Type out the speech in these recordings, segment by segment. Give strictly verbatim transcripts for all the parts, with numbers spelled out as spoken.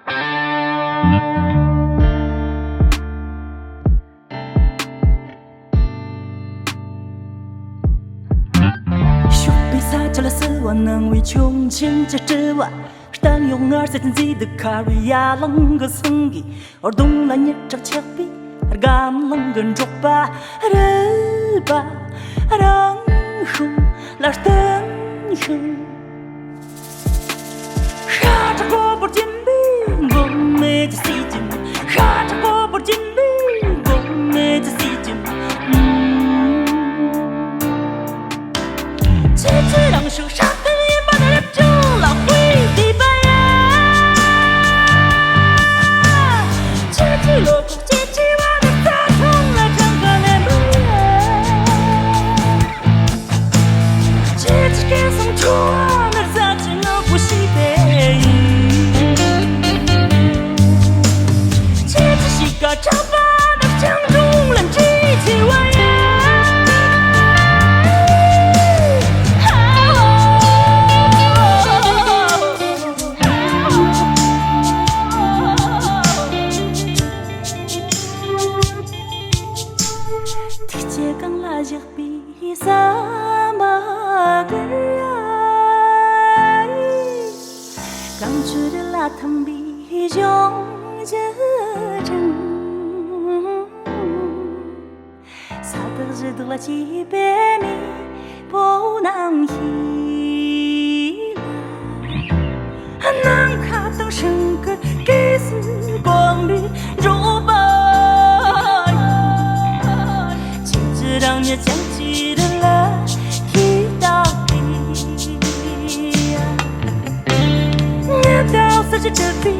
ཕྱུག་པའི་ས་ཆ་ལ་བསུ་བ་གནང་བའི་ཁྱུང་ཆེན་གྱི་སྤྲུལ་བ། གཏམ་གཡོག་ངར་གསོས་མཛེས་སྡུག་མཁར་བའི་ཡ་གླིང་གི་སེང་གེ། ཨོ་གདོང་ལ་མྱི་དྲག་ཆགས་པའི་སྒམ་ལང་གི་འབྲོག་པ་རུས་པ་རང་ཤུགས་ལ་བརྟེན་ཤིང་། ཤ་ཁྲག་གོ་བོར་སྦྱིན་པའི་མགོན་མེད་ཀྱི་སྲིད་ཀྱི། ཤ་ཁྲག་གོ་བོར་སྦྱིན་པའི་མགོན་མེད་ཀྱི་སྲིད་ཀྱི། ཁྱེད་ཀྱི་རང་ཤུགས་ཤ་སྟག་ཡིན་པ་ནི་རབ་བྱུང་ལ་དཔེ་བལྟས་པ་ཡ། ཁྱེད་ཀྱི་བློ་ཁོག་ཅི་ཆེ་བ་ནི་རྩྭ་ཐང་ལ་གྲངས་ཀ་ལེན་པ་ཡ། ཁྱེད་ཀྱི་སྐད་གསུང་ཆུང་བ་ནི་རྩྭ་ཆུ་ནག་པོ་ཞིག་དེ་ཡིན། ཁྱེད་ཀྱི་གཤིས་ཀ་དྲག་པ་ནི་སྤྱང་གྲུང་ལ་འདྲིས་ཆེ་བ་ཡ། ཐུགས་རྗེ་གང་ལ་བཞག་པའི་ས་མ་གར་ཡ། གངས་ཆུ་རི་ལ་ཐིམ་པའི་གཞུང་བཞི་ཕྲེང་། ས་དག་བཞི་དག་ལ་སྐྱེས་པའི་མེས་པོ་རྣམས་ཤིས་ལ། ནམ་མཁའ་དང་སྲིན་གྱི་སྐད་སྲིད་གོམ་པའི་འགྲོ་བ་ཡིན། ཁྱེད་ཀྱི་རང་ཉིད་ཅན་གྱི་རི་ལ་ཁྱེད་བཏགས་པའི། ཉི་ཟླ་གསལ་བྱེད་གྲུབ་པའི་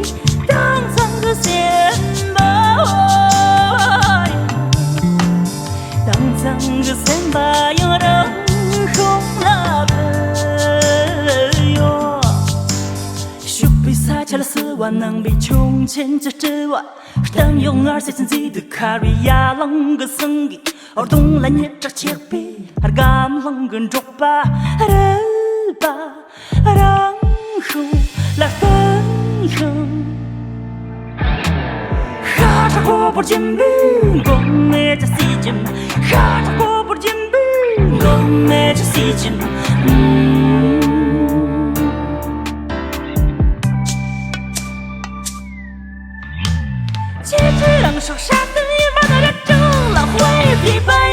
དྭངས་གཙང་གི་སེམས་པ། དྭངས་གཙང་གི་སེམས་པ་ཡང་རང་ཤུགས་ལ་བུད་ཡོད། ཕྱུག་པའི་ས་ཆ་ལ་བསུ་བ་གནང་བའི་ཁྱུང་ཆེན་གྱི་སྤྲུལ་བ། གཏམ་གཡོག་ངར་གསོས་མཛེས་སྡུག་མཁར་བའི་ཡ་གླིང་གི་སེང་གེ། ཨོ་གདོང་ལ་མྱི་དྲག་ཆགས་པའི་སྒམ་ལང་གི་འབྲོག་པ་རུས་པ་རང་ཤུགས་ལ་བརྟེན་ཤིང་། ཤ་ཁྲག་གོ་བོར་སྦྱིན་པའི་མགོན་མེད་ཀྱི་སྲིད་ཀྱི། ཤ་ཁྲག་གོ་བོར་སྦྱིན་པའི་མགོན་མེད་ཀྱི་སྲིད་ཀྱི། ཁྱེད་ཀྱི་རང་སྲོག་ཤ་སྟག་ཡིན་པ་ནི་རབ་བྱུང་ལ་དཔེ་བལྟས་པ།